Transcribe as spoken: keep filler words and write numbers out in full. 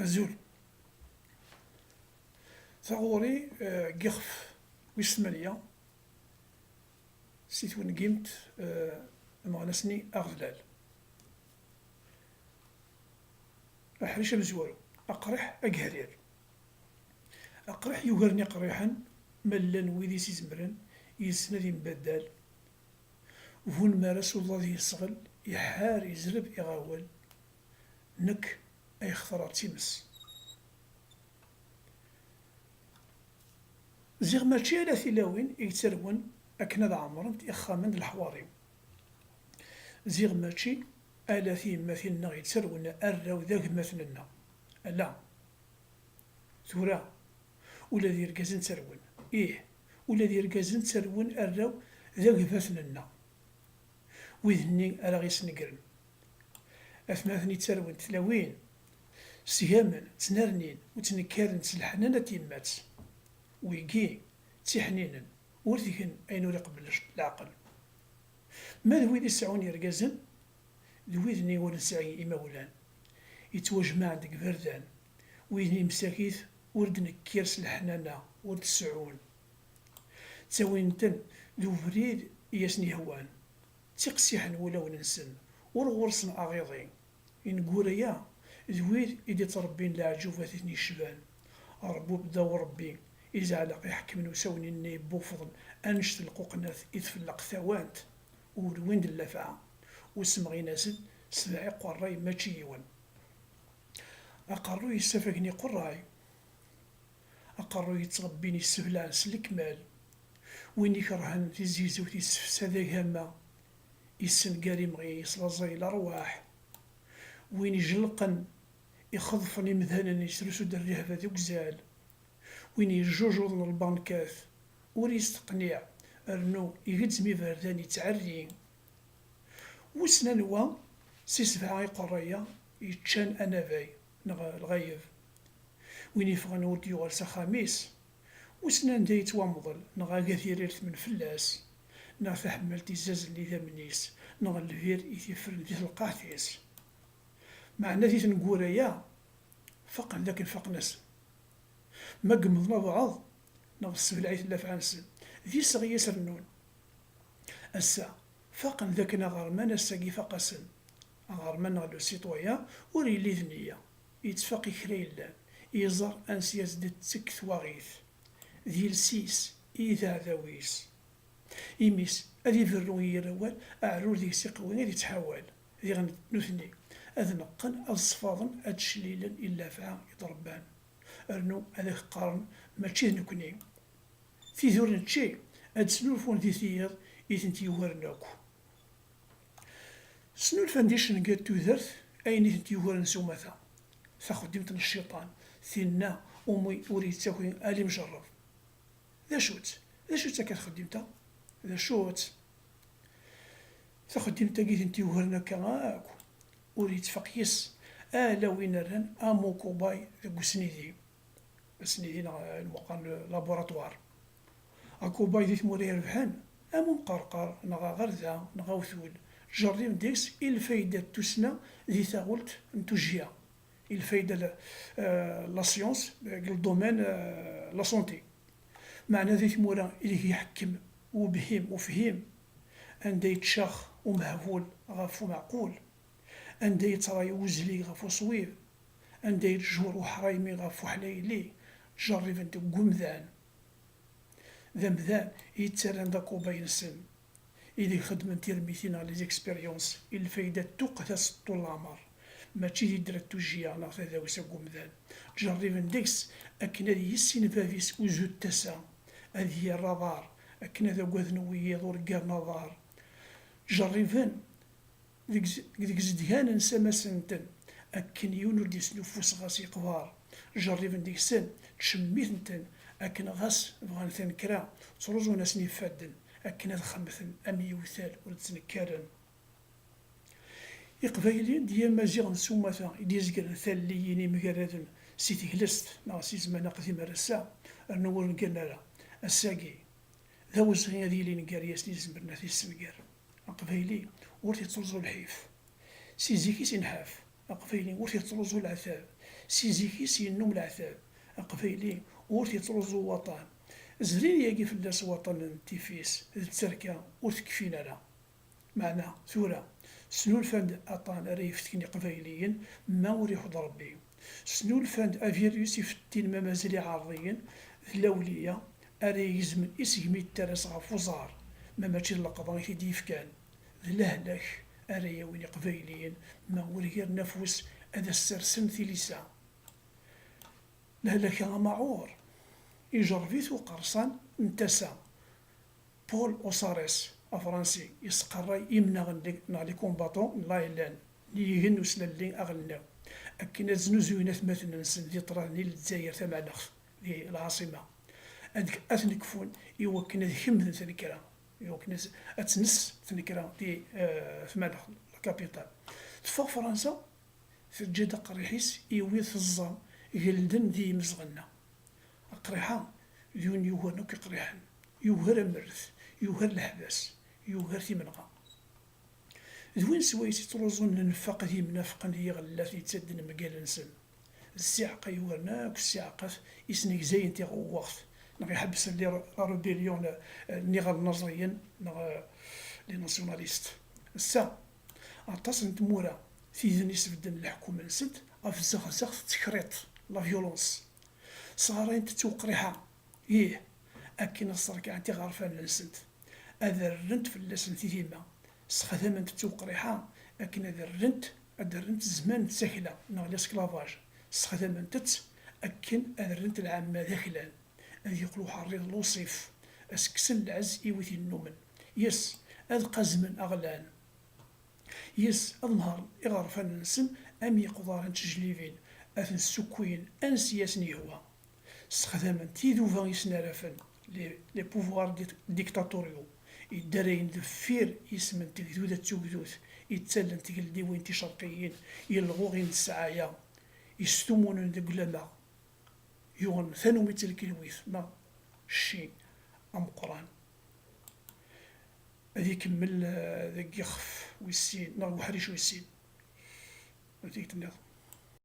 Azul. Taɣuri, eh, n yixef wis tmanya, si twengimt, eh, ameɣnas-nni aɣedlal. Aḥric amezwaru, aqriḥ agehrir. Aqriḥ yugaren iqriḥen, ma llan wid i s-izemren, yessen ad yembaddal. Bu nnmara s uḍad yesɣel, iḥar, izreb, iɣawel. Nekk ay xeḍreɣ d times. Ziɣ mačči ala tilawin i yettarwen akken ad ɛemrent ixxamen d leḥwari. Ziɣ mačči ala tiyemmatin-nneɣ yettarwen arraw d agmaten-nneɣ. Ala. Tura, ula d irgazen ttarwen. Ih, ula d irgazen ttarwen arraw d agmaten-nneɣ. Wid-nni ara ɣ-yesnegren. Atmaten i ttarwent tlawin, sgamen, ttnernin, ur ttnekkarent s leḥnana n tyemmat. Wigi, d tiḥninen, ur tgen ayen ur iqebbel leɛqel. Ma d wid i seɛɛun yergazen, d wid-nni ur nesɛi imawlan, yettwajmaɛen deg iberdan, wid-nni msakit ur d-nekkir s leḥnana, ur d-seɛɛun. Ttawin-ten d ubrid i asen-yehwan, ttiqsiḥen wulawen-nsen, ur ɣur-sen aɣiḍi. Ineggura-ya d wid i d-ittrebbin leɛǧubat i ten-yecban. Ṛebbu bedda uṛebbi, izeɛleq iḥekmen usawen-nni yebbuffḍen annect n lquqnat i tfelleq tawant, ur win d llafɛa, u semɣin-as-d sebɛa iqerray mačči yiwen. Aqerruy yessafagen iqerray. Aqerruy yettɣebbin yesseblaɛen s lekmal. Win ikerhen tizegzewt yessefsad agama, yessengar imɣi, yeslaẓay lerwaḥ. Win ijelqen, ixeḍfen imdanen, yesrusu-d rrehba d ugzal. Win yejjujuḍen lbankat, ur yesteqniɛ, rnu igezzem iberdan, yettɛerri. Wissen anwa si sebɛa iqerray-a yeččan anabay neɣ lɣayeb? Win yeffɣen ur d-yuɣal s axxam-is, wissen anda yettwamḍel, neɣ agadir iretmen fell-as, neɣ taḥemmalt izzazen idammen-is, neɣ lbir i t-iffren di telqaɛt-is. Meɛna di tneggura-ya, faqen dakken faqen-asen. Ma gemmḍen abɛeḍ, neɣ tessebleɛ-iten llafɛa-nsen, d iseɣ i as-rennun. Ass-a, faqen dakken aɣerman ass-agi ifaq-asen. Aɣerman neɣ le citoyen ur yelli d nniya, yettfaq i kra yellan, yeẓer ansi as-d-tettekk twaɣit. D iles-is i d aɛdaw-is. Imi-s ad iberru i yir awal, aɛrur deg-s iqewwi ad ittḥawal. Diɣen nutni ad neqqen, ad ṣfaḍen, ad d-clilen i llafɛa i d-rebban. Rnu ad ak-qqaren mačči d nekni. Tid ur nečči, ad d-snulfun di tiyiḍ i tent-yugaren akk. Snulfan di cenga n tudert ayen i tent-yugaren s umata. Taxeddimt n cciṭan, tinna umi ur yettaki ala imjerreb. D acu-tt? D acu-tt akka txeddimt-a? D acu-tt? Taxeddimt-agi i tent-yugaren akka akk, ur yettfaq yes, ala win rran am ukubay deg usnidi. Asnidi neɣ ayen meqqar laboratoire. Akubay di tmura irebḥen, am umqerqer, neɣ aɣerda, neɣ awtul, ttjerriben deg-s i lfayda n tussna di taɣult n tujjya, i lfayda n, eh, la science, deg le domaine, eh, la santé. Meɛna di tmura ideg iḥekkem ubhim ufhim, anda yettcax umehbul ɣef umeɛqul, anda yettray uzlig ɣef uṣwib, anda yettjur uḥraymi ɣef uḥlayli, ttjerriben deg umdan. D amdan i yettarran d akubay-nsen, ideg xeddmen tirmitin neɣ les expériences, i lfayda n tuqqda s ṭṭul leɛmer, mačči di ddra n tujjya neɣ tadawsa n wemdan. Ttjerriben deg-s akken ad yissin bab-is uzu n tasa, ad yerr aḍar, akken ad agaden wiyiḍ ur ggaren aḍar. Ttjerriben deg z-, deg zedgan n samasen-nten, akken yiwen ur d-yesnuffus ɣas yeqber. Ttjerriben deg-sen, ttcemmiten-ten, akken ɣas bɣan-ten kra, ttruẓun-asen ifadden, akken ad xemten am yiwtal ur d-ttnekkaren. Iqbayliyen d Yimaziɣen s umata i d-yezgren talliyin imgaraden si teglest neɣ si zzman aqdim ar ass-a, rnu ur neggan ara. Ass-agi, d awezɣi ad yilin gar-asen i izemren ad t-yessenger. Aqbayli ur t-ittruẓu lḥif. Si zik-is inḥaf, Aqbayli ur t-yettruẓu leɛtab. Si zik-is yennum leɛtab. Aqbayli ur t-yettruẓu waṭan. Zrin yagi fell-as waṭan n tifis d tterka ur t-kfin ara. Meɛna tura, snulfan-d aṭan ara ifetken iqbayliyen ma ur iḥudd Ṛebbi. Snulfan-d avirus ifettin ma mazal iɛerḍiyen d lawliya ara igezmen isegmi d taras ɣef uẓar, ma mačči d leqḍa i t-id-yefkan. D lehlak ara yawin iqbayliyen ma ur giren afus ad as-sersen tilisa. Lehlak-a amaɛur ijerreb-it uqerṣan n tasa. Paul Osares, afransi, yesqerray imnaɣen neɣ les combattants n l'A L N n yigen n uslalli aɣelnaw akken ad znuzuyen atmaten-nsen di ṭṭrad-nni n Lezzayer tamaneɣt di lɛaṣima, ad ad ten-kfun i wakken ad kemmden tnekra, i wakken ad ad tnes tnekra di eh, tmaneɣt, la capitale. Teffeɣ Fransa, teǧǧa-d aqerriḥ-is i wid teẓẓa gelden di yimezɣenna. Aqerriḥ-a d yiwen yugaren akk iqerriḥen, yugar amerret, yugar leḥbas, yugar timenɣa. D win swayes i ttruẓun lenfaq d yimnafqen d yiɣellat yettadden mgal-nsen. D ssiɛqa yugaren akk ssiɛqat yesnegzayen tiɣewwaɣt, neɣ iḥebbsen les la rébellion n yiɣalnaẓriyen neɣ les nationalistes. Ass-a, aṭas n tmura tiden isbedden leḥkum-nsent ɣef tzexzeɣt d tekriṭ, la violence. Sɣarayent-tt uqriḥa, ih, akken ad sserkɛent iɣerfan-nsent, ad rrent fell-asen tidima. Sxedament-tt uqriḥa akken ad rrent ad rrent zzman n tsakla neɣ l'esclavage. Sxedament-tt akken ad rrent lɛamma d aklan, ad yeqqel uḥerri d luṣif, ad s-kksen lɛezz i wid innumen, yes, ad qazmen aɣlan. Yes, ad nehṛen iɣerfan-nsen am yiqḍaren d tejlibin, ad ten-ssukkuyen ansi i asen-yehwa. Ssexdamen tiduba isnarafen, les, les pouvoirs di- dictatoriaux, yeddarayen deffir yisem n tegduda d tugdut, yettallen tigeldiwin ticerqiyin, yelɣuɣin n ssɛaya, yestumunen deg ulama, yuɣen tanumi d talkelwit neɣ cci ameqqran. Ad ikemmel eh, deg yixef wis sin neɣ deg uḥric wis sin. Ad t-id-tenniḍ.